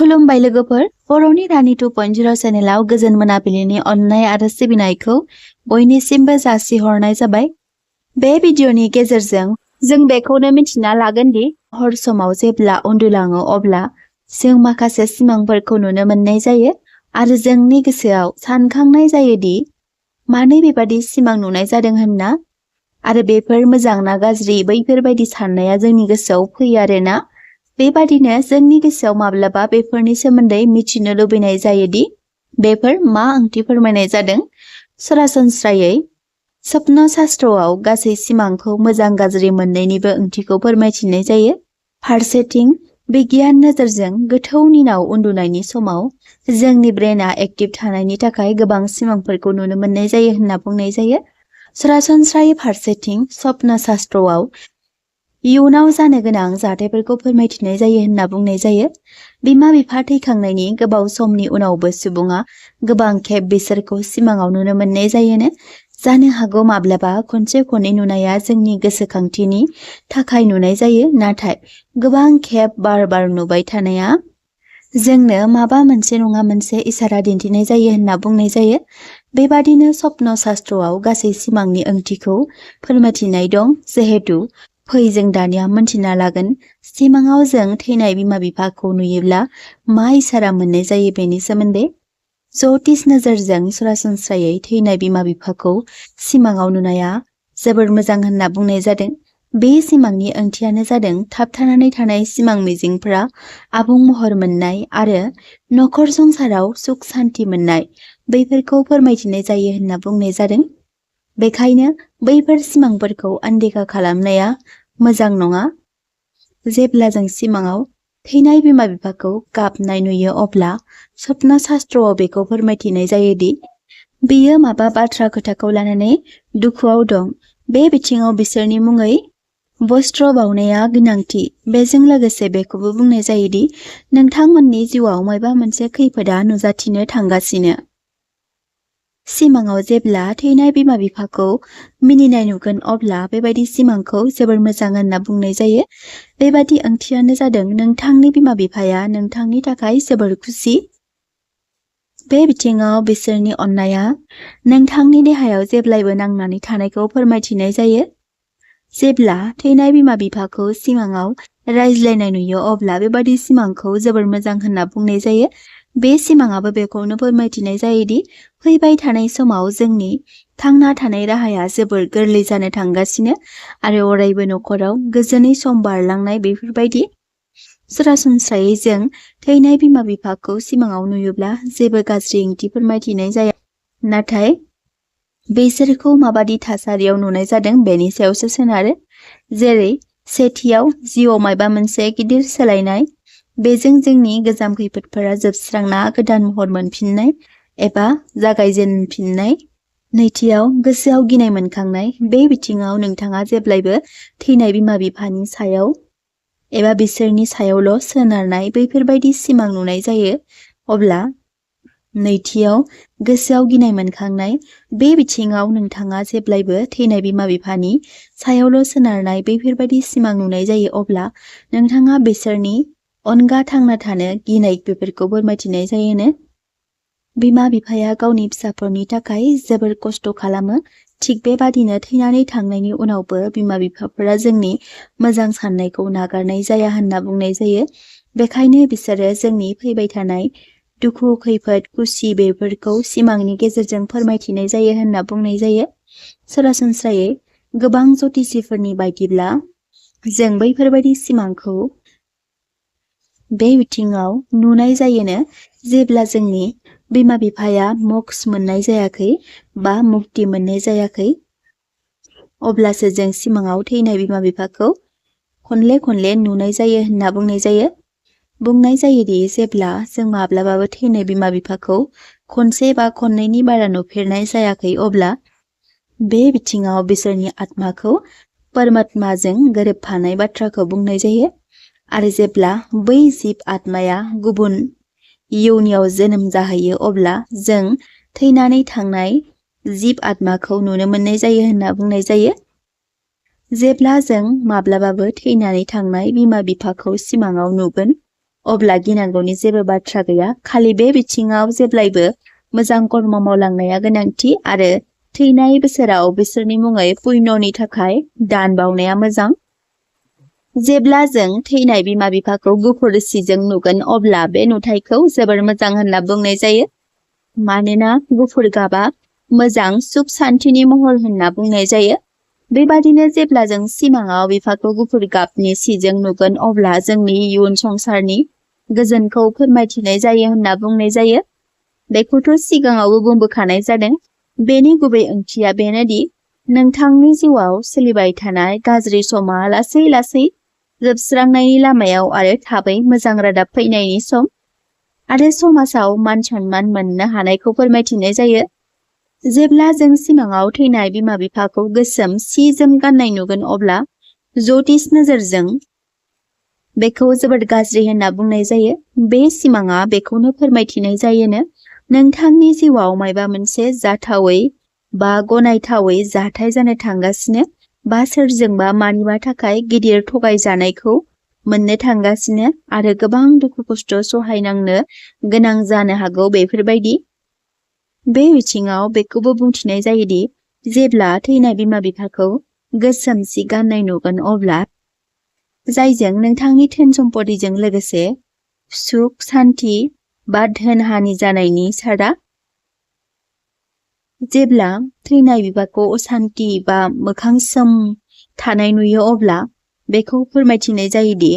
खुलुमबाय लोगोफोर, बर'नि रानि 2.0 चेनेलाव गोजोन मोनाबिलिनि अननाय आरो सिबिनायखौ बयनिसिमबो जासिहरनाय जाबाय। बे भिडिअनि गेजेरजों जों बेखौनो मिथिना लागोन दि हर समाव जेब्ला उन्दुलाङो अब्ला जों माखासे सिमांफोरखौ नुनो मोननाय जायो आरो जोंनि गोसोआव सानखांनाय जायो दि मानो बेबादि सिमां नुनाय जादों होनना, आरो बेफोर मोजां ना गाज्रि बैफोरबायदि साननाया जोंनि गोसोआव फैयो आरोना। बेबादिनो जोंनि गोसोआव माब्लाबा बेफोरनि सोमोन्दै मिथिनो लुबैनाय जायोदि बेफोर मा ओंथि फोरमायनाय जादों। सरासनस्रायै स्वप्न शास्त्रआव गासै सिमांखौ मोजां गाज्रि मोन्नैनिबो ओंथिखौ फोरमायथिनाय जायो। फारसेथिं बिगियान नोजोरजों गोथौ निनाव उन्दुनायनि समाव जोंनि ब्रेनआ एक्टिभ थानायनि थाखाय गोबां सिमांफोरखौ नुनो मोननाय जायो होनना बुंनाय जायो। सरासनस्रायै फारसेथिं स्वप्न शास्त्रआव इयुनाव जानो गोनां जाथायफोरखौ फोरमायथिनाय जायो होनना बुंनाय जायो। बिमा बिफा थैखांनायनि गोबाव समनि उनावबो सुबुङा गोबां खेब बिसोरखौ सिमाङाव नुनो मोननाय जायोनो। जानो हागौ माब्लाबा खनसे खननै नुनाया जोंनि गोसोखांथिनि थाखाय नुनाय जायो, नाथाय गोबां खेब बार बार नुबाय थानाया जोंनो माबा मोनसे नङा मोनसे इसारा दिन्थिनाय जायो होनना बुंनाय जायो। बेबादिनो स्वप्न शास्त्रआव गासै सिमांनि ओंथिखौ फोरमायथिनाय दं। जिहेतु फै जों दानिया मोनथिना लागोन सिमाङाव जों थैनाय बिमा बिफाखौ नुयोब्ला मा इसारा मोननाय जायो बेनि सोमोन्दै। ज्योतिष नोजोरजों सरासनस्रायै थैनाय बिमा बिफाखौ सिमाङाव नुनाया जोबोर मोजां होनना बुंनाय जादों। बे सिमांनि ओंथियानो जादों थाबथानानै थानाय सिमां मिजिंफोरा आबुं महर मोननाय आरो नखर संसाराव सुख सान्ति मोननाय बैफोरखौ फोरमायथिनाय जायो होनना बुंनाय जादों। बेखायनो बैफोर सिमांफोरखौ अनदेखा खालामनाया मोजां नङा। जेब्ला जों सिमाङाव थैनाय बिमा बिफाखौ गाबनाय नुयो अब्ला स्वप्न शास्त्रआव बेखौ फोरमायथिनाय जायोदि बियो माबा बाथ्रा खोथाखौ लानानै दुखुआव दं। बे बिथिङाव बिसोरनि मुङै वस्त्र बावनाया गोनांथि। बेजों लोगोसे बेखौबो बुंनाय जायोदि नोंथांमोननि जिउआव माबा मोनसे खैफोदा नुजाथिनो थांगासिनो। सिमाङाव जेब्ला थैनाय बिमा बिफाखौ मिनिनाय नुगोन अब्ला बेबायदि सिमांखौ जोबोर मोजां होनना बुंनाय जायो। बेबादि ओंथियानो जादों नोंथांनि बिमा बिफाया नोंथांनि थाखाय जोबोर खुसि। बे बिथिङाव बिसोरनि अननाया नोंथांनि देहायाव जेब्लायबो नांनानै थानायखौ फोरमायथिनाय जायो। जेब्ला थैनाय बिमा बिफाखौ सिमाङाव रायज्लायनाय नुयो अब्ला बेबादि सिमांखौ जोबोर मोजां होनना बुंनाय जायो। बे सिमाङाबो बेखौनो फोरमायथिनाय जायोदि फैबाय थानाय समाव जोंनि थांना थानाय राहाया जोबोर गोरलै जानो थांगासिनो आरो अरायबो नखराव गोजोनै सम बारलांनाय बेफोरबायदि। सरासनस्रायै जों थैनाय बिमा बिफाखौ सिमाङाव नुयोब्ला जेबो गाज्रि ओंथि फोरमायथिनाय जाया, नाथाय बेसोरखौ माबादि थासारियाव नुनाय जादों बेनि सायावसो सोनारो। जेरै सेथियाव जिउआव माबा मोनसे गिदिर सोलायनाय, बेजों जोंनि गोजाम खैफोदफोरा जोबस्रांना गोदान महर मोनफिननाय एबा जागायजेनफिननाय। नैथियाव गोसोआव गिनाय मोनखांनाय। बे बिथिङाव नोंथाङा जेब्लायबो थैनाय बिमा बिफानि सायाव एबा बिसोरनि सायावल' सोनारनाय बैफोरबायदि सिमां नुनाय जायो। अब्ला नैथियाव गोसोआव गिनाय मोनखांनाय। बे बिथिङाव नोंथाङा जेब्लायबो थैनाय बिमा बिफानि सायावल' सोनारनाय बैफोरबायदि सिमां नुनाय जायो अब्ला नोंथाङा बिसोरनि अनगा थांना थानो गिनाय बेफोरखौ फोरमायथिनाय जायोनो। बिमा बिफाया गावनि फिसाफोरनि थाखाय जोबोर खस्थ' खालामो। थिग बेबादिनो थैनानै थांनायनि उनावबो बिमा बिफाफोरा जोंनि मोजां साननायखौ नागारनाय जाया होनना बुंनाय जायो। बेखायनो बिसोरो जोंनि फैबाय थानाय दुखु खैफोद खुसि बेफोरखौ सिमांनि गेजेरजों फोरमायथिनाय जायो होनना बुंनाय जायो। सरासनस्रायै गोबां ज्योतिषिफोरनि बायदिब्ला जों बैफोरबायदि सिमांखौ बे बिथिङाव नुनाय जायोनो जेब्ला जोंनि बिमा बिफाया मोक्ष मोननाय जायाखै बा मुक्ति मोननाय जायाखै अब्लासो जों सिमाङाव थैनाय बिमा बिफाखौ खनले खनले नुनाय जायो होनना बुंनाय जायो। बुंनाय जायोदि जेब्ला जों माब्लाबाबो थैनाय बिमा बिफाखौ खनसे बा खननैनि बारा नुफेरनाय जायाखै अब्ला बे बिथिङाव बिसोरनि आत्माखौ परमात्माजों गोरोबफानाय बाथ्राखौ बुंनाय जायो। आरो जेब्ला बै जिब आत्माया गुबुन इयुनियाव जोनोम जाहैयो अब्ला जों थैनानै थांनाय जिब आत्माखौ नुनो मोननाय जायो होनना बुंनाय जायो। जेब्ला जों माब्लाबाबो थैनानै थांनाय बिमा बिफाखौ सिमाङाव नुगोन अब्ला गिनांगौनि जेबो बाथ्रा गैया। खालि बे बिथिङाव जेब्लायबो मोजां कर्म मावलांनाया गोनांथि आरो थैनाय बोसोराव बिसोरनि मुङै पुण्यनि थाखाय दान बावनाया मोजां। जेब्ला जों थैनाय बिमा बिफाखौ गुफुर सिजों नुगोन अब्ला बे नुथायखौ जोबोर मोजां होनना बुंनाय जायो। मानोना गुफुर गाबा मोजां सुख सान्थिनि महर होनना बुंनाय जायो। बेबादिनो जेब्ला जों सिमाङाव बिफाखौ गुफुर गाबनि सिजों नुगोन अब्ला जोंनि इयुन संसारनि गोजोनखौ फोरमायथिनाय जायो होनना बुंनाय जायो। बेखौथ' सिगाङावबो बुंबोखानाय जादों। बेनि गुबै ओंथिया बेनोदि नोंथांनि जिउआव सोलिबाय थानाय गाज्रि समा लासै लासै जोबस्रांनायनि लामायाव आरो थाबै मोजां रादाब फैनायनि सम आरो समाजाव मान सन्मान मोननो हानायखौ फोरमायथिनाय जायो। जेब्ला जों सिमाङाव थैनाय बिमा बिफाखौ गोसोम सि जोम गाननाय नुगोन अब्ला ज्योतिष नोजोरजों बेखौ जोबोद गाज्रि होनना बुंनाय जायो। बे सिमाङा बेखौनो फोरमायथिनाय जायोनो नोंथांनि जिउआव मायबा मोनसे जाथावै बा गनायथावै जाथाय जानो थांगासिनो बा सोरजोंबा मानिबा थाखाय गिदिर थगायजानायखौ मोननो थांगासिनो आरो गोबां दुखु खस्थ' सहायनांनो गोनां जानो हागौ बेफोरबायदि। बे बिथिङाव बेखौबो बुंथिनाय जायोदि जेब्ला थैनाय बिमा बिफाखौ गोसोम सि गाननाय नुगोन अब्ला जायजों नोंथांनि धोन सम्पतिजों लोगोसे सुख सान्ति बा धोन हानि जानायनि सारा। जेब्ला थैनाय बिफाखौ असान्ति बा मोखां सोम थानाय नुयो अब्ला बेखौ फोरमायथिनाय जायोदि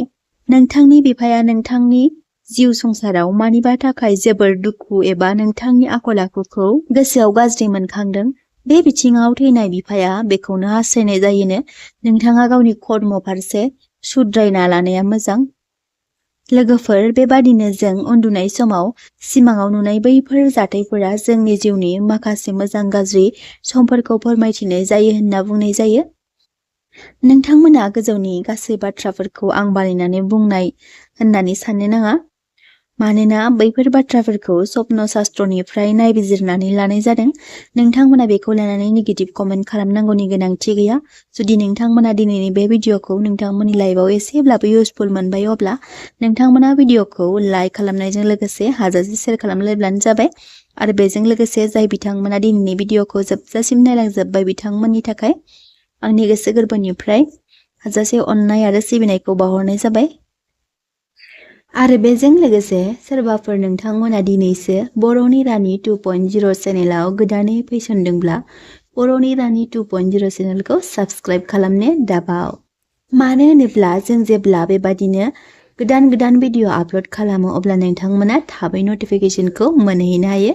नोंथांनि बिफाया नोंथांनि जिउ संसाराव मानिबा थाखाय जोबोर दुखु एबा नोंथांनि आखल आखुखौ गोसोआव गाज्रि मोनखांदों। बे बिथिङाव थैनाय बिफाया बेखौनो हास्थायनाय जायोनो नोंथाङा गावनि कर्म फारसे सुद्रायना लानाया मोजां। लोगोफोर, बेबादिनो जों उन्दुनाय समाव सिमाङाव नुनाय बैफोर जाथायफोरा जोंनि जिउनि माखासे मोजां गाज्रि समफोरखौ फोरमायथिनाय जायो होनना बुंनाय जायो। नोंथांमोना गोजौनि गासै बाथ्राफोरखौ आं बानायनानै बुंनाय होननानै साननो नाङा। मानोना बैफोर बाथ्राफोरखौ स्वप्न शास्त्रनिफ्राय नायबिजिरनानै लानाय जादों। नोंथांमोना बेखौ लानानै नेगेटिभ कमेन्ट खालामनांगौनि गोनांथि गैया। जुदि नोंथांमोना दिनैनि बे भिडिअखौ नोंथांमोननि लाइफआव एसेब्लाबो इउजफुल मोनबाय अब्ला नोंथांमोना भिडिअखौ लाइक खालामनायजों लोगोसे हाजासे शेयार खालामलायब्लानो जाबाय। आरो बेजों लोगोसे जाय बिथांमोना दिनैनि भिडिअखौ जोबजासिम नायलांजोब्बाय बिथांमोननि थाखाय आंनि गोसो गोरबोनिफ्राय हाजासे अननाय आरो सिबिनायखौ बावहरनाय जाबाय। आरो बेजों लोगोसे सोरबाफोर नोंथांमोना दिनैसो बर'नि रानि 2.0 चेनेलाव गोदानै फैसनदोंब्ला बर'नि रानि 2.0 चेनेलखौ साबस्क्राइब खालामनो दाबाव। मानो होनोब्ला जों जेब्ला बेबादिनो गोदान भिडिअ आपल'ड खालामो अब्ला नोंथांमोना थाबै नटिफिकेसनखौ मोनहैनो हायो।